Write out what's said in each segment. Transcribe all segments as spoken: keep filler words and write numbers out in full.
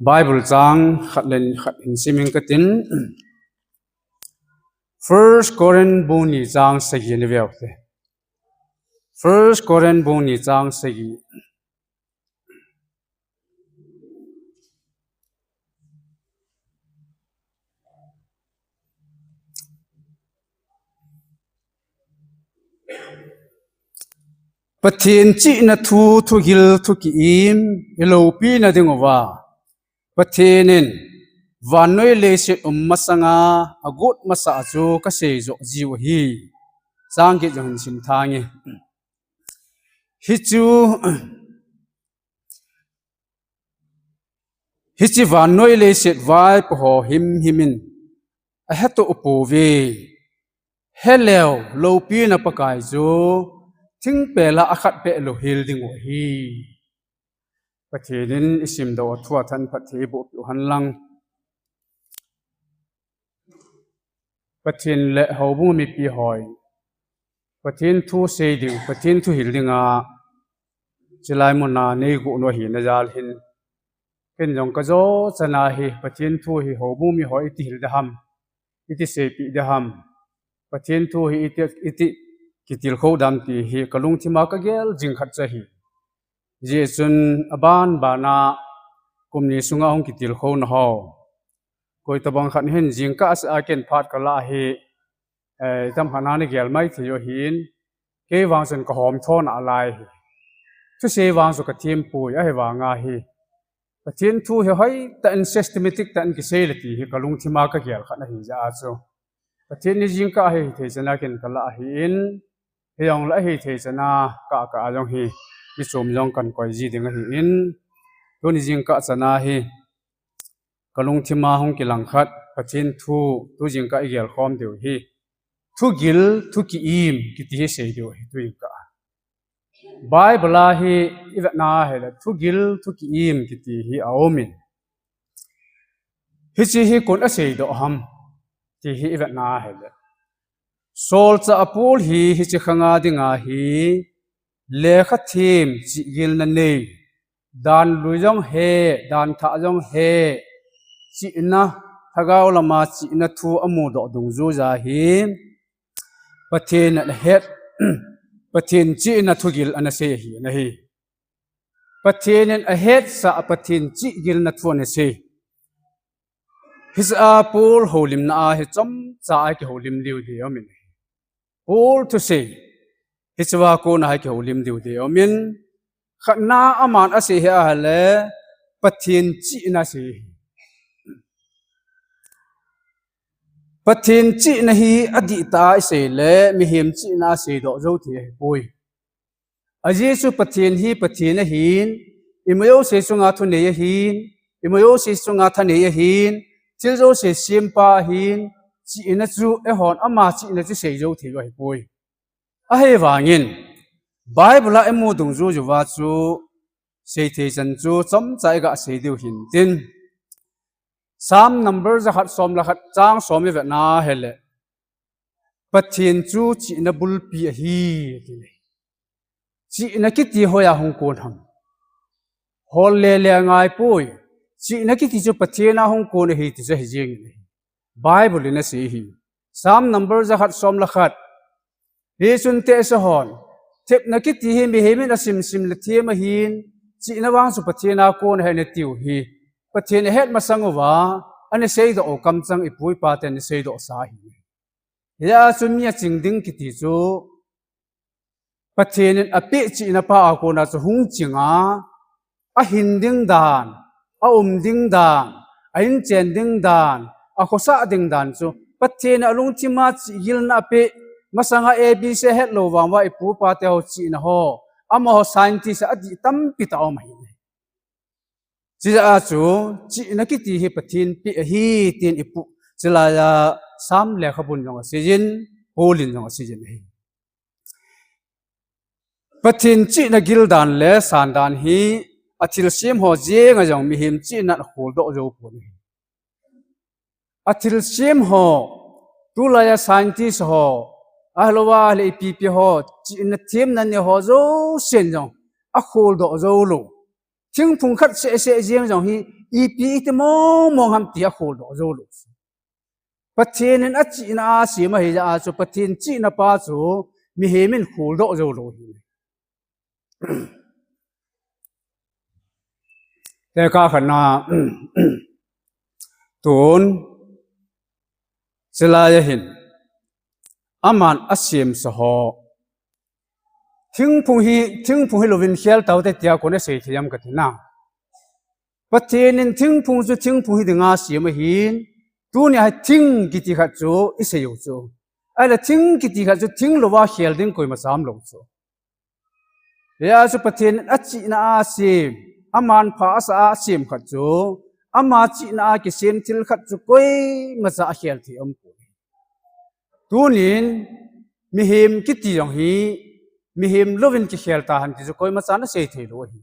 Bible chang khat le khat hin simin katin. First Corinth bung ni chang sagi ni veu te. First Corinth bung ni chang sagi. Pathen chihna thu, thugil, thu ki-im, i loupina ding uva Pathen in vannoi leiset um masanga agot masa chu kasei jo jiu ahi. Chang get jong hin sim thange. Hichu, hichi vannoi leiset vaipo ho himhim in aheto pouve. Heleu loupina Pakai chu thingpel a akhat beh lou hel ding u ahi. Pathen in i simdoh a thu a thanphat thei boh piu hen lang. Pathen le houbung mipi hoi, Pathen thu sei ding, Pathen thu hil dinga chilai muna nei gu nu hi na jal hin. Ken jong ka jo chana hi, Pathen thu hi houbung mi hoi iti hil da ham, iti seipi da ham, Pathen thu hi iti, iti kitilkhou dam ti hi ka lungthima ka gel jing khat cha hi. Hijeh chun aban bana kum ni sunga hung kitilkhou na ho, koi tabang khat hin jingkah a ken phat ka la hi, eh, tam khat na ni gel mai thei u hin, kei vang chun ka hom thon a lai hi. Thusei vang chu ka thim pui, ahivanga hi Pathen thu hi hoi tah in systematic tah in kisei le ti hi ka lungthima ka gel khat ahi jeh a chu. Pathen ni jingkah hi thei chana ken ka la ahi in, hijong le ahi thei chana ka, ka a jong hi, mi chom jong kan koi ji ding ahi in, tuni jingkah chana hi ka lungthima hung kilang khat, Pathen thu, tu jingkah i gel khom diu hi, thugil, thu ki-im, kiti hi sei diu hi, tu jingkah. Bible a hi i vetna hile, thugil, thu ki-im, kiti hi a um in. Hichi hi koin asei doh ham, ti hi i vetna hile. Solchah Paul hi, hichi khanga dinga hi, lekha thim, chihgilna nei, dan lui jong he, dan thah jong he, chihna, thagau lama chihna thu amu doh dungjuiya hi, Pathen in ahet, Pathen chihna thugil ana sei ahi, ana hi. Pathen in ahetsah a Pathen chihgilna thu ana sei. Hijeh a Paul houlimna a hi chomcha a kihoulim diu ding aum in. Paul thusei, hichea kona hi kihoulim diu ding aum in. Khatna aman asei hi ahile, Pathen chihna asei. Pathen chihna hi adihtah a isei le, mihem chihna a seidoh jou thei ahipoi. Ajeh chu Pathen hi Pathen ahin, ima jouse chunga thunei ahin, ima jouse chunga thanei ahin, thil jouse sempa ahin, chihna chu eihon ama chihna chu sei jou thei u ahipoi. Ahivangin, Bible a imu dungjuiya chu, seithei chan chu chomcha iga sei diu hin tin. Psalm number jakhat som le khat chang som i vetna hile, Pathen chu chihna bulpi ahi, ti. Chihna kiti hoiya hung kon ham? Hol lele angaipoi. Chihna kiti chu Pathen a hung kon ahi ti chu ahi jeng in ahi. Bible in asei ahi. Psalm number jakhat som le khat. Hichun tehse hon, thepna kiti hi mihem in asimsim le them ahin, chihna vang chu Pathen a kon ahi ana tiu hi, Pathen ahet masang uva ana seidoh u kamchang ipu ipa ten ana seidoh sa ahi. Hijeh a chu mi aching ding kiti chu, Pathen in apeh chihna pa a kona chu hung chinga, ahin ding dan, aum ding dan, a inchen ding dan, akhosah ding dan chu, Pathen in alungthima chihgilna apeh, masanga A B C ahet lou vang uva ipu ipa teho chihna ho, amaho scientist a adih tampi tah aum ahi. Hijeh a chu, chihna kiti hi Pathen peh ahi, tin ipu, chulaiya Psalm lekhabun jong aseiyin, Paul in jong aseiyin ahi. Pathen chihna gildan le sandan hi, athilsem ho jenga jong mihem chihna in akholdoh jou pon ahi. Athilsem ho, tulaiya scientist ho, ahilouva le ipi ipi ho, chihna themna nei ho jousen jong akholdoh jou lou. Thingphung khat sehseh jeng jong hi ipi iti mong mong ham ti akholdoh jou lou. Pathen in achihna a asem ahi jeh a chu Pathen chihna pa chu mihem in kholdoh jou lou ahi. Tekah khat na tun chulai a hin aman asemsa ho thingphung hi, thingphung hi louvin khel taute tia kona sei thei ham kati na. Pathen in thingphung chu thingphung hi dinga asem ahin, tunia hi thing kiti khat chu isei u chu. Ahile thing kiti khat chu thing louva khel ding koima cha umlou chu. Hijeh a chu Pathen in achihna a asem, aman pha asa a asem khat chu, ama chihna a kisem thil khat chu koima cha akhel thei umpoi. Tunin mihem kiti jong hi mihem louvin kikhel tahen ti chu koima chan asei thei lou ahi.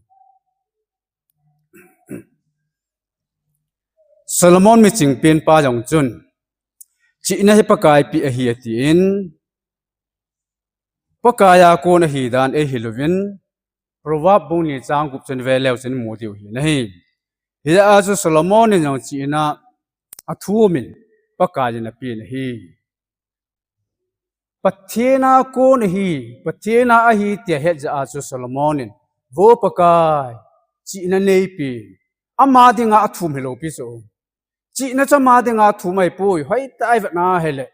Solomon miching penpa jong chun, chihna hi Pakai peh ahi atin, Pakai a kon ahi dan eihelouvin, Proverb bung ni chang gup chun veleu chun imu diu ahi nahi. Hijeh a chu Solomon in jong chihna athumin Pakai in apen ahi. Pathen a kon ahi, Pathen a ahi tia ahet jeh a chu Solomon in, Vo Pakai, chihna neipen, ama dinga athum hilou pi chu. Chihna chu ama dinga athum ahipoi, hoitah a ivet na hile,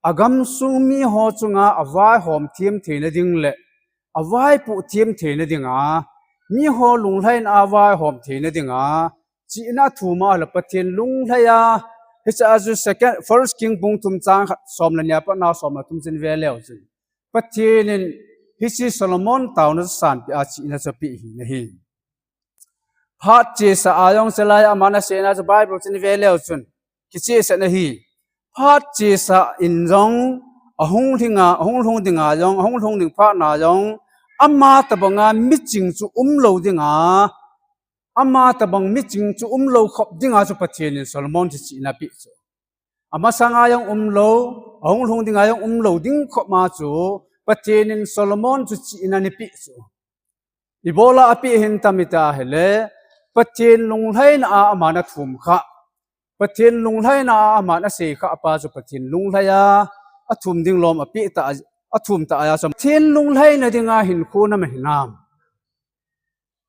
agamsung miho chunga avaihom them theina ding le, avaipoh them theina dinga, miho lunglhaina a avaihom theina dinga, chihna athum ahile Pathen lunglhai a, hiche a chu second, First King bung thum chang khat, som le ni a pat na som le thum chun veleu chun, Pathen in hiche Solomon taona chu sanpeh a chihna chu apeh ahi nahi. Phat chesa a jong chulai a aman asei na chu Bible chun veleu chun kichehsah na ahi. Phat chesa in jong, ahung lhing a, ahung lhung dinga jong, ahung lhung ding phat na jong, ama tobanga miching chu umlou dinga, ama tobang miching chu umlou khop dinga chu Pathen in Solomon chu chihna apeh chu. Amasanga jong umlou, ahung lhung dinga jong umlou ding khop ma chu Pathen in Solomon chu chihna anapeh chu. Ibola apeh ahi tam iti ahile, Pathen lunglhaina a aman athum kha. Pathen lunglhaina a aman asei kha pa chu Pathen lunglhai a athum ding lom apeh ta, athum ta ahi chu. Pathen lunglhaina dinga hinkho na um ahi nam?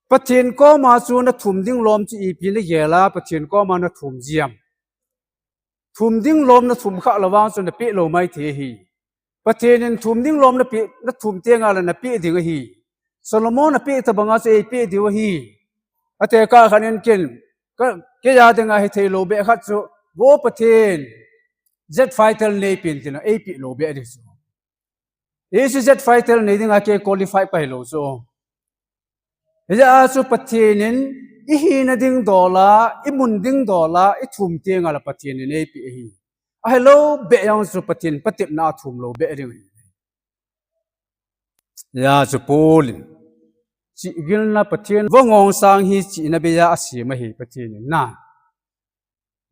Pathen koma chu nathum ding lom chu ipi nagel a, Pathen koma nathum ji am? Thum ding lom nathum khah lou vang chu napeh lou maithei ahi. Pathen in thum ding lom napeh, nathum tengle napeh ding ahi. Solomon apeh tobanga chu eipeh diu ahi. Atekah khat in ken, ka, kei a dinga hithei lou beh khat chu, Vo Pathen, jet fighter neipen tin eipeh lou beh ding chu. Hiche jet fighter nei dinga kei qualify pa hilou chu. Hijeh a chu Pathen in ihina ding dol a, imun ding dol a, ithum tengle Pathen in eipeh ahi. Ahilou beh jong chu Pathen patepna a thum lou beh ding ahi. Hijeh a chu Paul in, chihgilna Pathen, vangong sang hi chihna bei a asem ahi Pathen in na.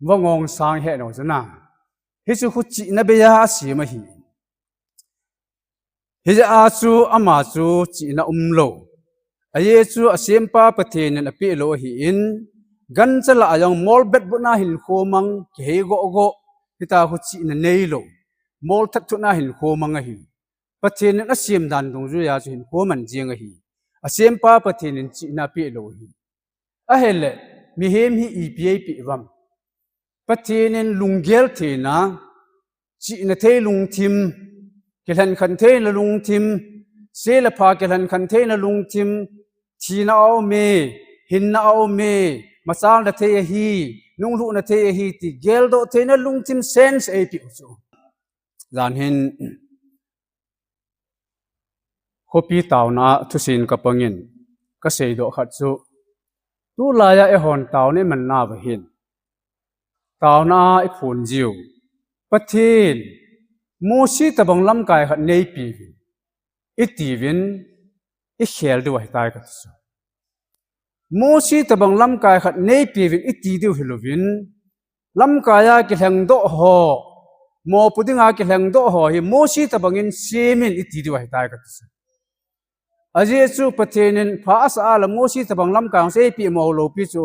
Vangong sang hi nou chu na. Hichu khu chihna bei a asem ahi. Hijeh a chu ama chu chihna umlou. Ajeh chu asempa Pathen in apeh lou ahin, gancha lah a jong molbetbutna hinkho mang, kihei goh goh, hitia khu chihna neilou. Molthat thutna hinkho mang ahi. Pathen in asem dan dungjuia chu hinkho man jeng ahi. Asempa Pathen in chihna apeh lou ahi. Ahile, mihem hi ipi eipeh uvam? Pathen in lunggel theina, chihna thei lungthim, kilhenkhen theina lungthim, se le pha kilhenkhen theina lungthim, thina aume, hinna aume, machalna thei ahi, nunglhuhna thei ahi, ti geldoh theina lungthim sense eipeh u chu. Jan hin, khopi taona thusim kapangin, kaseidoh khat chu, tulai a eihon taona iman nauva hin, taona a iphon jiu, Pathen, Mosi tobang lamkai khat neipeuvin, itiuvin, ikhel diu ahitai kati chu. Mosi tobang lamkai khat neipeuvin iti diu hilouvin, lamkai a kilhengdoh ho, mopo dinga kilhengdoh ho hi Mosi tobangin semin iti diu ahitai kati chu. Ajeh chu Pathen in pha asa a le Mosi tobang lamkai jong chu eipeh mo lou pi chu.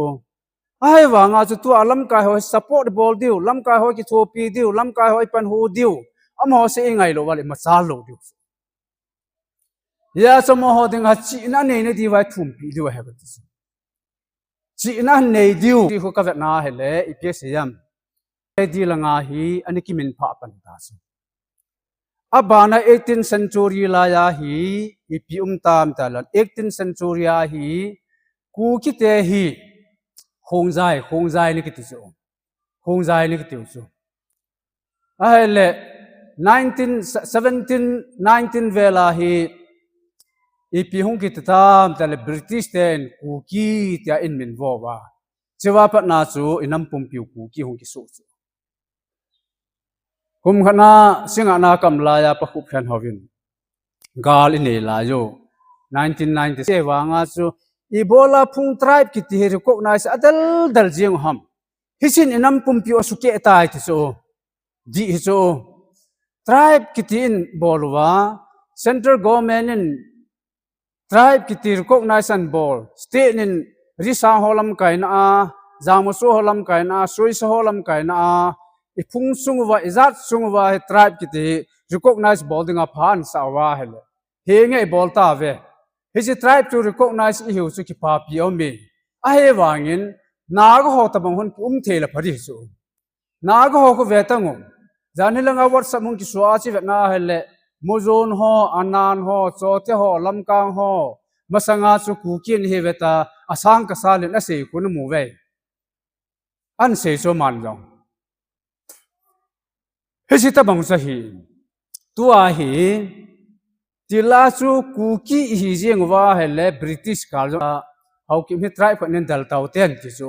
Ahivanga chu tua lamkai ho support bol diu, lamkai ho kithopi diu, lamkai ho ipan hu diu, amaho se ingai lou vale machal lou diu. Hia chu amaho dinga chihna nei na diu vai thumpi diu ahi kati chu. Chihna nei diu ti khu ka vetna hile ipi asei em. Di langa hi ani kimin pha pan ta chu. Abana eighteenth century laiya hi ipi um tam ta lan eighteenth century a hi Kukite hi Khongjai, Khongjai ni kiti chu. Khongjai ni kiti chu. Ahile nineteen, seventeen, nineteen vela hi ipi hung kiti tam ta le British ten Kuki tia in min vo va. Chiva patna chu inam pumpiu Kuki hung kisu chu. Kum khatna singa na kam laiya Pa Khup Khen hovin gal inei lai u. Nineteen ninety-seven vanga chu ibola phung tribe kiti hi recognize adal dal jing ham. Hichun inam pumpiu asukeh tai ti chu. Di hi chu. Tribe kiti in bol uva, central government in tribe kiti recognize an bol, state in Risang ho lamkaina a, Jangmaso ho lamkaina a, Soisa ho lamkaina a, iphung sung uva, ijat sung uva hi tribe kiti hi recognize bol dinga pha an sa uva hile. Henge ibol ta ve. Hiche tribe chu recognize ihiu chu kipapi aume. Ahivangin, Naga ho tabang hon ki um thei la pha di chu. Naga ho khu ve tang u. Jan hilanga WhatsApp hung kisua chi vetna hile, Muzon ho, Anan ho, Chote ho, Lamkang ho, masanga chu Kuki in hi veta, asang kasa lin asei khu namu ve. An sei chu man jong. Hiche tabang chu hi. Tua hi, tila chu Kuki ihi jing uva hile British kal jong a, Haokip hi tribe khat nin dal tau ten ti chu.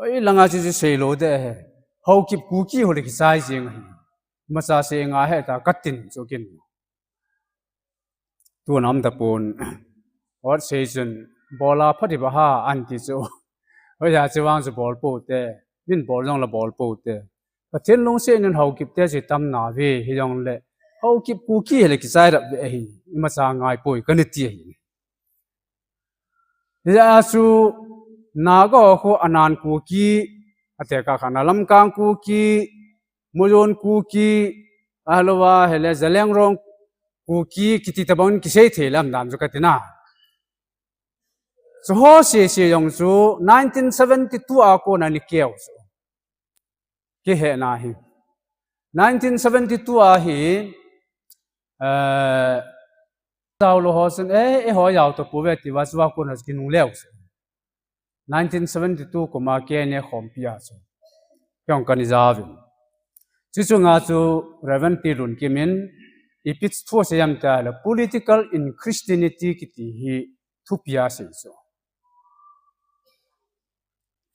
Oi, langa chu chu sei lou de he. Haokip Kuki ho le kichai jing ahi. Macha sei nga he ta katin chu kin. Tu nam ta pon. Ot sei chun bola phati ba ha an ti chu. Oi ya chu vang chu bol po te. Min bol jong la bol po te. Pathen lungset in Haokip te chu tam na ve hi jong le. Haokip Kuki he le kichai rap ve ahi. Imacha ngai poi kani ti ahi. Hia chu Naga ho khu Anan Kuki, ate ka khana Lamkang Kuki, Muzon Kuki, ahilou va hile Zeliangrong Kuki kiti tabang kisei thei lam dan chu katina. Chu ho sese jong chu nineteen seventy-two a kona ni keu chu. Kihe na hi. Nineteen seventy-two a hi, eh, jao lou ho chun, eh, eiho jao to pou ve tia chu a kona kinung leu. Nineteen seventy-two kum a K N A khompi a chu. Kei jong kana jaovin. Chuche chunga chu Reverend Pi Lunkim in ipi thu asei em tia le political in Christianity kiti hi thupi asei chu.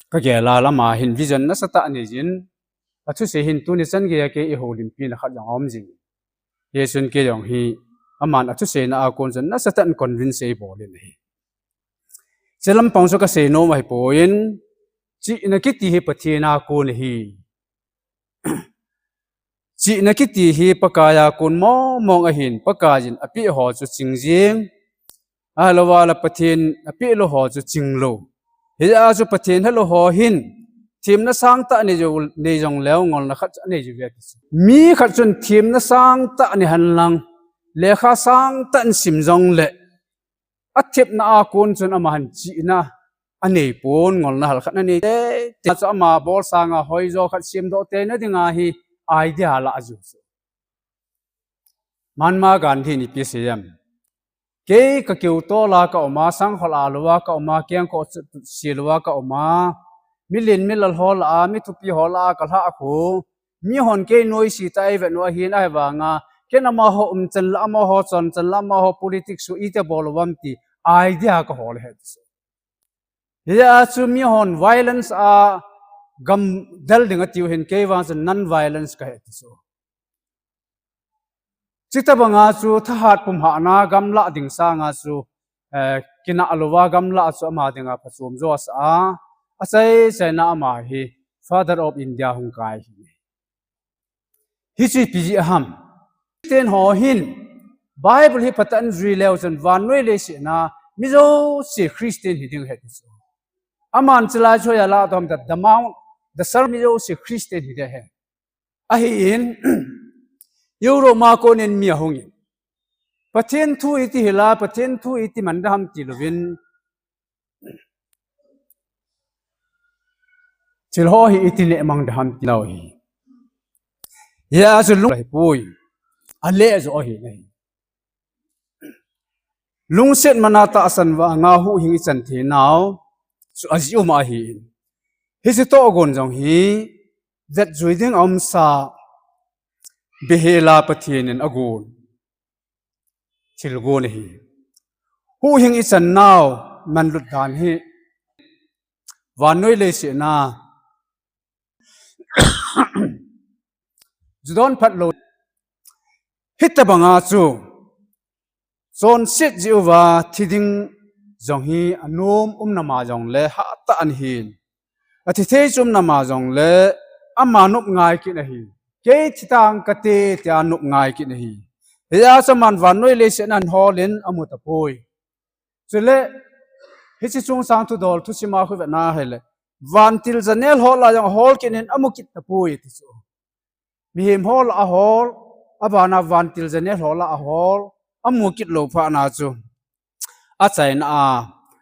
Ka gel a lama hin vision nasatah anei jin, athusei hin tuni chan geiya kei eiho limpina khat jong aum jing. Hichun kei jong hi aman athuseina a kon chun nasatah in convince eibol in ahi. Hiche lampang chu kasei nom ahi poi, chihna kiti hi Pathen a kon ahi. Chihna kiti hi Pakai a kon mong mong ahin, Pakai in apeh ho chu ching jing, ahilou va le Pathen apeh lou ho chu ching lou. Hia chu Pathen helou ho hin themna sangtah nei jong, nei jong leu ngolna khat chu anei ji ve ti chu. Mi khat chun themna sangtah nei hen lang, lekha sangtah in sim jong le, athepna a kon chun ama hin chihna anei pon, ngolna halkhat anei te, te chu ama bol sanga hoijo khat semdoh teina dinga hi idea la ajiu chu. Mahatma Gandhi in ipi asei em. Kei kakeu tol a ka um a, sangkhol a lou a ka um a, kengkoh se lou a ka um a, milen milal ho lah a, mi thupi ho lah a ka lhah khu, mihon kei noise tah a eivet u ahin ahivanga, ken amaho umchan le amaho chonchan le amaho politics u iti bol uvam ti idea kahol ahi ti chu. Hia chu mihon violence a gamdel ding atiu hin kei vang chu non-violence kahi ti chu. Chuti banga chu thahat pumhahna gamla ding sanga chu, eh, kinah louva gamla chu ama dinga phachom jo asa a, achai chaina ama hi Father of India hung kai hi. Hichu ipi jeh ham. Christian ho hin Bible hi phatah in jui leu chun vannoi leiset a mi jouse Christian hiding ahi ti chu. Aman chulai chu hoiya alah u ham tile, the Mount, the Sermon on the Mount, Christian hi ding ahi. Ahin, Europe a konin mi ahungin, Pathen thu iti hila, Pathen thu iti man ding ham ti louvin, thil ho hi iti neh mang ding ham ti lou hi. Hia chu lung ahi poi. Ale jo ahi nahi. Lungset mana tahsan vanga huhhing ichan thei nau chu ajeh um ahi. Hiche toh gon jong hi, vetjui ding aumsa, behela Pathen in agon thil gon ahi. Huhhing ichan nau manlut dan hi vannoi leiset a ju don phat lou. Hitabanga chu chonset jeh uva thi ding jong hi anom um nama jongle hatah in ahin. Athi thei chu um nama jongle ama nop ngai kit ahi. Kei thi tang kate tia nop ngai kit ahi. Hia chu aman vannoi leiset a ahin holin amu tapoi. Chule, hiche chungchang thudol thusim a khu vetna hile, vantil janel hol a jong ahol kit in amu kit tapoi ti chu. Mihem hol a ahol, abana vantil janel hol a ahol, amu kit lou phat na chu, achaina a,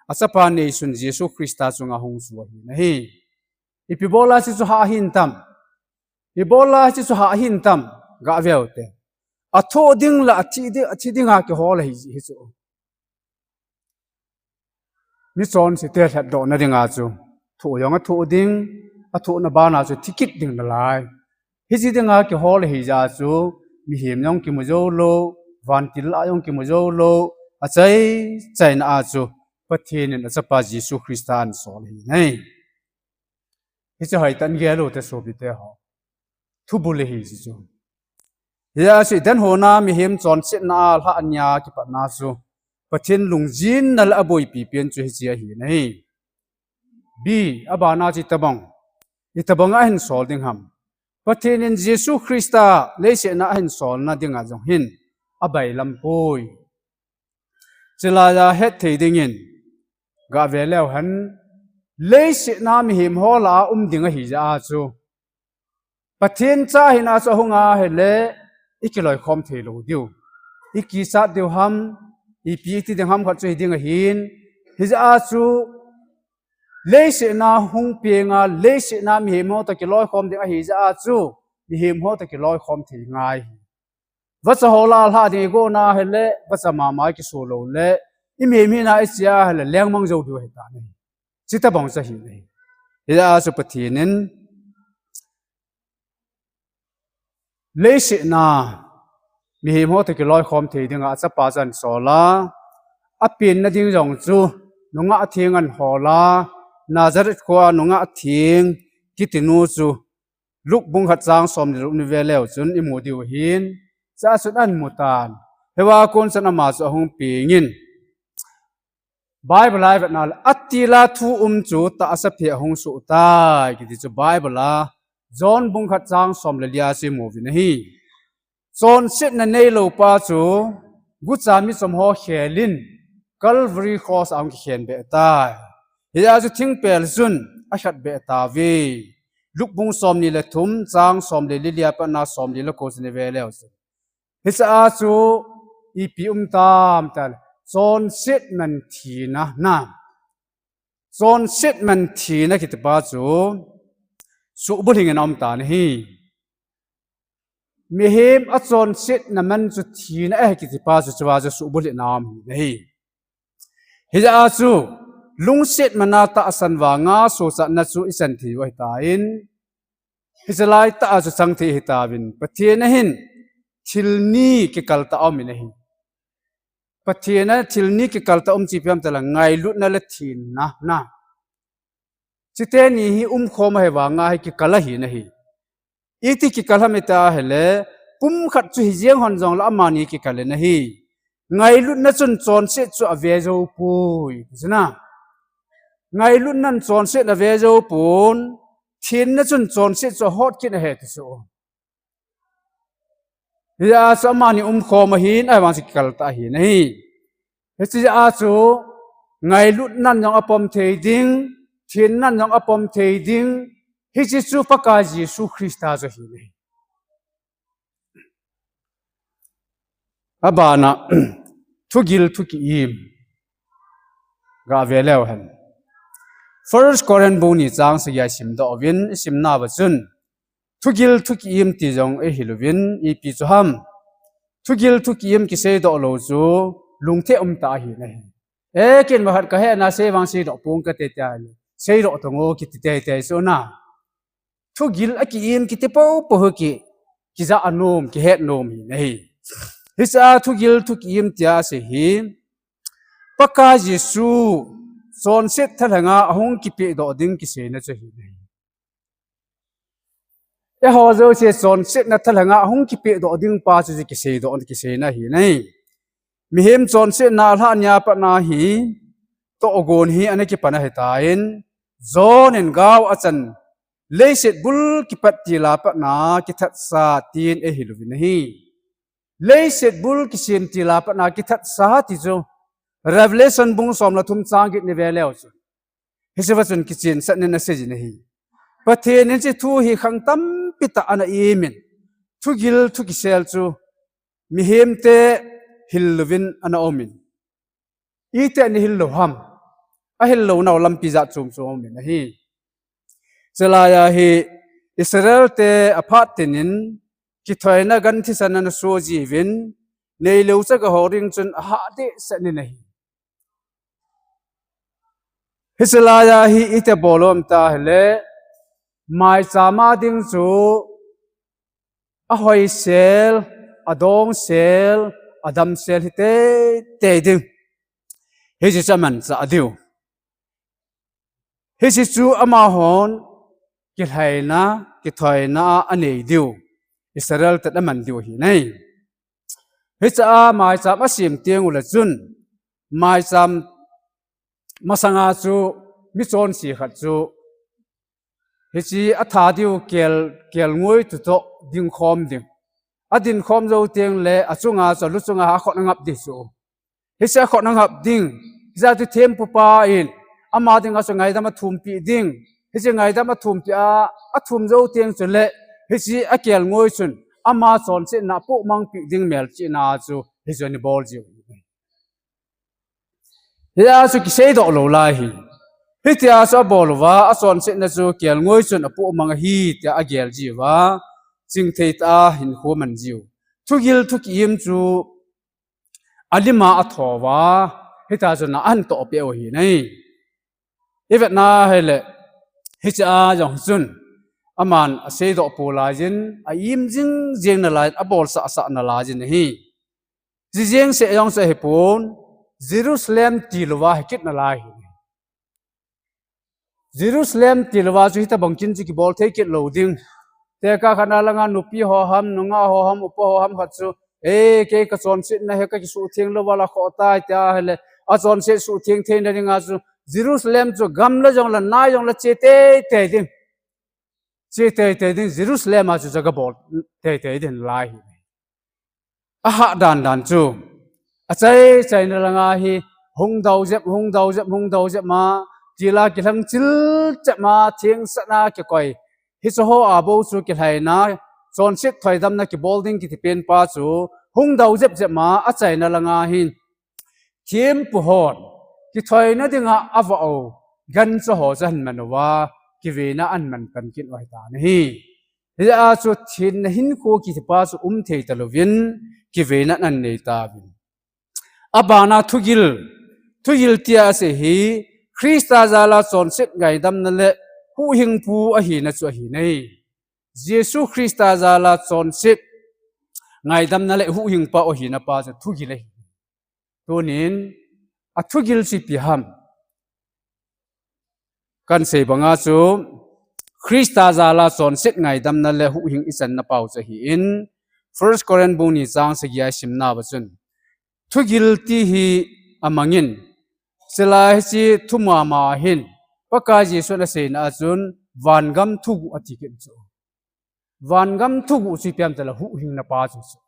achapa neisun Jesu Christa chunga hung suh ahi nahi. Ipi bola hiche chu hah ahin tam? Ipi bola hiche chu hah ahin tam? Gah veu te. Athoh ding le athi ding, athi dinga kihol ahi hichu. Mi chonse te lhatdohna dinga chu, thoh jong athoh ding, athohna bana chu thi kit ding nalai. Hiche dinga kihol ahi jeh a chu, mihem jong kimu jou lou, vantil lah jong kimu jou lou, achai chaina a chu, Pathen in achapa Jesu Christa ahin sol ahi nahi. Hiche hoitah in gel u te sopite ho. Thubul ahi hiche chu. Hia chu idan hona mihem chonsetna a lhah nia kipatna chu, Pathen lungjinna le aboipi pen chu hiche ahi nahi. Bi, abana chu itobang, itobanga ahin sol ding ham? Pathen in Jesu Christa leiset a ahin solna dinga jong hin abailam poi. Chulaiya hetthei dingin, gah ve leu hen, leiset a mihem ho lah a um ding ahi jeh a chu, Pathen cha hina chu ahung ahile, ikiloikhom thei lou diu. Ikichat diu ham, ipi iti ding ham khat chu hi ding ahin. Hijeh a chu, leiset a hung penga, leiset a mihem ho toh kiloikhom ding ahi jeh a chu, mihem ho toh kiloikhom thei ngai. Vacha ho lah a lhah ding igot na hile, vacha mama kiso lou le, imihem hina iche a hile, lengmang jou diu ahitai. Chutobang chu ahi nahi. Hijeh a chu Pathen in, leiset a mihem ho toh kiloikhom thei dinga achapa chu ahin sol a, apenna ding jong chu, nungah theng ahin hol a, Nazareth khoa nungah theng kitinu chu, Luke bung khat chang som le gup ni ve leu chun imu diu ahin, chua chun ahin mu tan. Hiva kon chun ama chu ahung pengin, Bible a ivet na le, atila thu um chu tahsa phe ahung soh tai, kiti chu Bible a, John bung khat chang som le lia chu imu uvin ahi. Chonsetna neilou pa chu, gucha michom ho khelin, Calvary Cross a ahung kikhen beh tai. Hijeh a chu thingpel chun akhat beh tauve. Luke bung som ni le thum, chang som le li lia pat na som li le ko chun ive leu chun, hiche a chu ipi um tam tile, chonset man thina na. Chonset man thina kiti pa chu, suhbulhing in aum tan ahi. Mihem achonsetna man chu thina ahi kiti pa chu, chua chu suhbulhing in aum ahi. Hijeh a chu, lungset mana tahsan vanga sochatna chu ichan thei u ahitan, hiche laitah a chu chang thei ahitauvin, Pathen a hin thil ni kikal tah aumin ahi. Pathen a thil ni kikal tah um chu ipi ham tile, ngailutna le thina, na. Chuteni hi umkhom ahi vanga hi kikal ahi nahi. Iti kikal ham iti ahile, pumkhat chu hijeng hon jongle amani kikal in ahi. Ngailutna chun chonset chu ave jou poi, ti chu na. Ngailutnan chonset ave jou pon, thenna chun chonset chu ahot kit ahi ti chu. Hijeh a chu amani umkhom ahin, ahivang chu kikal tah ahi nahi. Hiche jeh a chu ngailutnan jong apom thei ding, thenna jong apom thei ding, hiche chu Pakai Jesu Christa chu ahi. Abana, thugil thukiim. Gave leu hen. First Corinth bung ni chang sagi a isim doh uvin, isimna uva chun, thugil thukiim ti jong eihil uvin, ipi chu ham. Thugil thukiim kisei doh lou chu lungthim umtah ahi nahi. E, ken va khat kahe na sei vang sei doh pong kate tia le. Sei doh tong o kiti teitei chu na. Thugil akiim kiti popo hi ki, kija anom, kihet nom hi nahi. Hiche a thugil thukiim tia asei hi, Pakai Jesu chonset thalheng a ahung kipehdoh ding kiseina chu ahi nahi. Eiho jouse chonsetna thalheng a ahung kipehdoh ding pa chu kiseidoh, kiseina ahi nahi. Mihem chonsetna lhah nia pat na hi, tohgon hi ana kipan ahi tan, John in gao achan, leiset bul kipat til a pat na kithatsa tin eihil uvin ahi. Leiset bul kisem til a pat na kithatsa ti chu Revelation bung som le thum chang get ni ve leu chun, hiche va chun kichen sah nin asei jin ahi. Pathen in hiche thu hi khang tampi tah ana imin, thugil thukisel chu mihemte hil louvin ana umin. Iti a ana hil lou ham? Ahil lounau lampi jat chom chom umin ahi. Chulai a hi Israel te aphat tin in kithoina gan thisan ana soh jiuvin, neilou chaga ho ding chun ahah deh sah nin ahi. Hiche lai a hi iti bol u ham ti ahile, maicham a ding chu ahoisel, adongsel, adamsel hi teitei ding. Hiche chu amanchah diu. Hiche chu amahon kilhaina, kithoina anei diu, Israel ten aman diu ahi nai. Hiche a maicham asem teng uleh chun, maicham masanga chu mi chonse khat chu hiche atha diu kel, kelngoi chu toh dingkhom ding. Adingkhom jou teng leh achunga chu, alu chunga akhut angap ding chu. Hiche akhut angap ding, hiche chu thempu pa in ama dinga chu ngaidam athumpi ding. Hiche ngaidam athumpi a, athum jou teng chuleh hiche akelngoi chun ama chonsetna apoh mangpi ding melchihna chu hiche chu ana bol jiu. Hia chu kiseidoh lou lai hi. Hitia chu abol uva, achonsetna chu kelngoi chun apoh mang ahi tia agel jiuva, chingthei tah a hinkho aman jiu. Thugil thukiim chu alim a atho uva, hitia chu ana toh peh u ahi nai. Ivetna hileh, hiche a jong chun, aman aseidoh pou laiyin, aim jingjing nalai, abolsah sah nalaiyin ahi. Jijeng seh jong chu ahipon, Jerusalem tilouva hikit nalai hi. Jerusalem tilouva chu hitobang kin chu kibol thei kit lou ding. Tekah khat na langa nupi ho ham, nungah ho ham, upa ho ham khat chu, "Ei, kei kachonsetna hi kakisuhtheng louva la khoh tai," tia ahileh, achonset suhtheng theina dinga chu, Jerusalem chu gamla jong la, nai jong la che teitei ding. Che teitei ding, Jerusalem a chu jagah bol teitei ding lai hi. Ahah dandan chu, achai chaina langa hi, hung dou jep, hung dou jep, hung dou jep ma, tila kilhang chil chep ma, theng sahna kikoi. Hiche ho a bou chu kilhaina, chonset thoidamna kibol ding kiti pen pa chu, hung dou jep jep ma, achaina langa hin, thempu hon kithoina dinga avah u gancha ho chu ahin man uva, kiveina ahin man pan kit u ahitan ahi. Hia chu thenna hinkho kiti pa chu um thei talouvin, kiveina ahin nei tauvin. Abana thugil, thugil tia asei hi, Christa jala chonset ngaidamna le huhhingpu ahina chu ahi nai. Jesu Christa jala chonset ngaidamna le huhhingpa ahina pa chu thugil ahi. Tunin, athugil chu ipi ham? Kahin sei banga chu, Christa jala chonset ngaidamna le huhhing ichanna pau chu ahin, First Corinth bung ni chang sagi a isimna uva chun, thugil ti hi amangin, chulai hiche thu mama hin, Pakai Jesun aseina a chun, vangam thuguh ati kit chu. Vangam thuguh chu ipi ham tile huhhingna pa chu chu.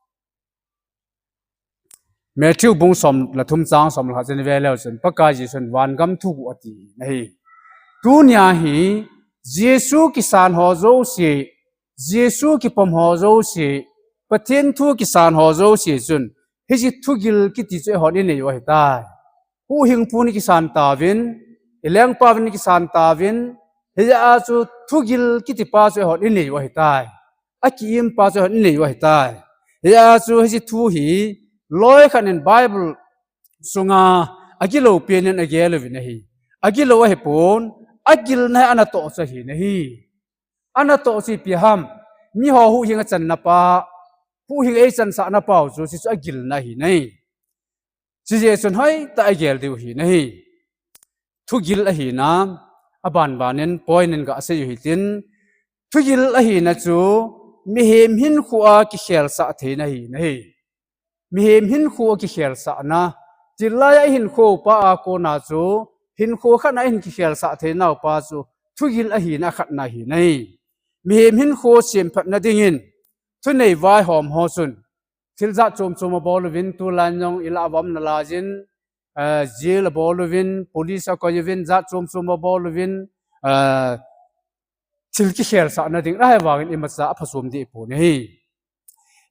Matthew bung som le thum chang som le khat chun ive leu chun, Pakai Jesun vangam thuguh ati nai. Tunia hi Jesu kisan ho jouse, Jesu kipom ho jouse, Pathen thu kisan ho jouse chun, hiche thugil kiti chu eihon inei u ahitai. Huhhingpu ni kisan tauvin, ilengpa uvin ni kisan tauvin, hijeh a chu thugil kitipa chu eihon inei u ahitai. Akiimpa chu eihon inei u ahitai. Hijeh a chu hiche thu hi, loi khat in Bible sunga agilou pen in agel uvin ahi. Agilou ahipon, agilna hi anatoh chu ahi nahi. Anatoh chu ipi ham, miho huhhing achanna pa, huhhing eichansahna pau chu, hichu agilna ahi nahi. Chujeh chun hoitah a igel diu ahi nahi. Thugil ahina, abanbanin point in gasei u hitin, thugil ahina chu mihem hinkhoa kikhelsah theina ahi nahi. Mihem hinkhoa kikhelsahna, tilai a ihinkho pa a kona chu, hinkho khat a ihin kikhelsah theinau pa chu, thugil ahina akhatna ahi nahi. Mihem hinkho semphatna dingin, thunei vaihom ho chun, thil jat chom chom abol uvin, tulai jong ilah uvam nalaijin, jail abol uvin, police akoi uvin, jat chom chom abol uvin, thil kikhelsahna ding, ahivangin imacha aphachom deh pon ahi.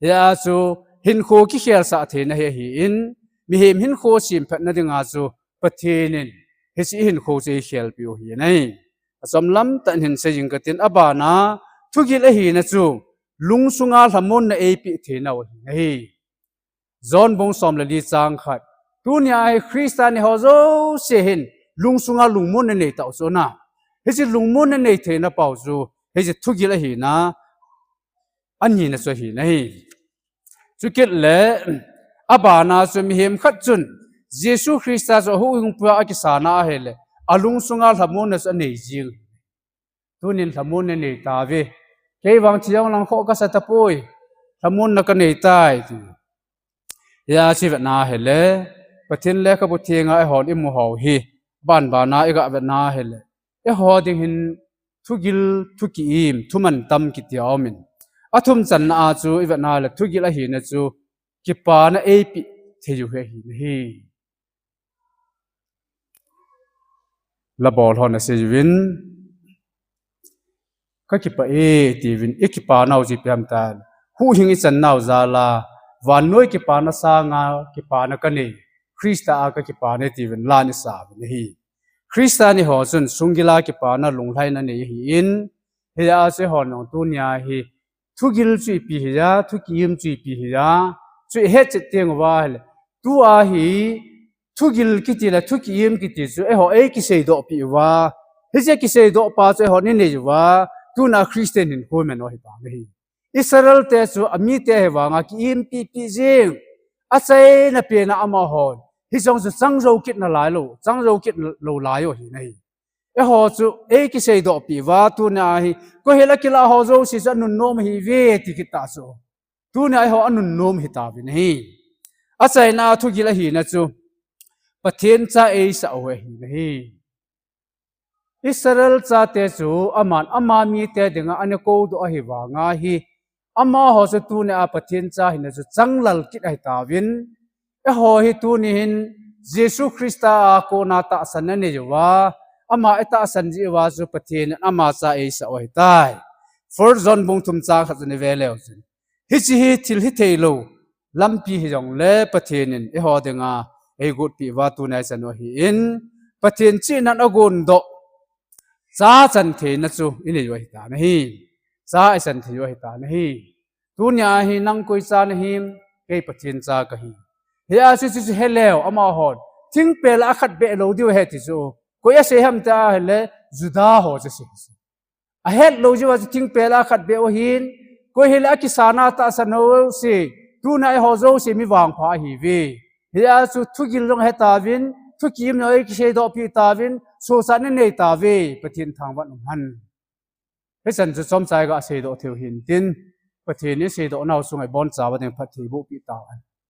Hijeh a chu hinkho kikhelsah theina hi ahin, mihem hinkho semphatna dinga chu Pathen in hiche ihinkho chu eikhelpeh u ahi nahi. Achomlam tah in hinsei jing katin, abana thugil ahina chu lungsunga lhamonna eipeh theinau ahi nahi. John bung som le li chang khat. Tunia hi Christian ho jouse hin lungsunga lungmonna neitau chu na, hiche lungmonna nei theina pau chu hiche thugil ahina anina chu ahi nahi. Chukit le, abana chu mihem khat chun Jesu Christa chu ahuhhingpua akisan ahile, alungsunga lhamonna chu anei jing. Tunin lhamonna neitauve. Kei vang thi jong lang khoh kasa tapoi, lhamonna kaneitai, ti. Hijeh a chu ivetna hile, Pathen Lekhabu Thenga eihon imu hou hi, banbana igavetna hile, eiho ding hin thugil, thukiim, thumantam kiti aumin, athumchanna a chu ivetna hile, thugil ahina chu kipana eipeh theiu hi ahi nahi. Labol hon aseiuvin, kakipah e, tiuvin, ikipanau chu ipi ham itile, huhhing ichannau jal a, vannoi kipana sanga kipana kanei, Christa a kakipana e, tiuvin lan isauvin ahi. Christian ho chun sunggil a kipana lunglhaina nei ahin, hijeh a chu eihon jong tunia hi thugil chu ipi hija, thukiim chu ipi hija, chu ihetchet teng uva hile, tua hi thugil kiti le thukiim kiti chu eiho eikiseidohpeh uva, hiche kiseidohpa chu eihon inei uva, tuna Christian hinkho iman u ahitan ahi. Israelte chu amite ahivanga kiimpipi jing, achaina pena amahon hiche jong chu chang jou kit nalailou, chang jou kit lou lai u ahi nahi. Eiho chu eikiseidohpeh uva, tunia hi, koihel akilah ho jouse chu anunnom ahiuve, ti kit tah chu, tunia eiho anunnom ahitauvin ahi. Achaina a thugil ahina chu Pathen cha eisah u ahi nahi. Israel chate chu aman ama mite dinga ana koudoh ahivanga hi, amaho chu tunia Pathen cha hina chu changlal kit ahitauvin, eiho hi tuni hin Jesu Christa a kona tahsanna nei uva, ama itahsan jeh uva chu Pathen in ama cha eisah u ahitai. First John bung thum chang khat chu ive leu chun, hiche hi thil hitheilou lampi hijongle Pathen in eiho dinga eigotpeh uva tuna ichan u ahin, Pathen chihnan agondoh cha chan theina chu inei u ahitan ahi. Cha ichan thei u ahitan ahi. Tunia hi nang koi cha nahim, kei Pathen cha kahi. Hijeh a chu chuche heleu amahon thingpel a khat beh lou diu ahi ti chu, koi asei ham tia hile, Juda ho chu asei. Ahetlou jeh uva chu thingpel a khat beh u ahin, koihel akisana tahsan jouse, tuna eiho jouse mi vangpha ahiuve. Hijeh a chu thugil jong ahetauvin, thukiim jong eikiseidohpeh tauvin, sochatna neitauve, Pathen thangvah in umhen. Hichan chu chomcha igaseidoh theiu hintin, Pathen in iseidohnau sunga ibonchauva ding phatthei bohpeh tauhen.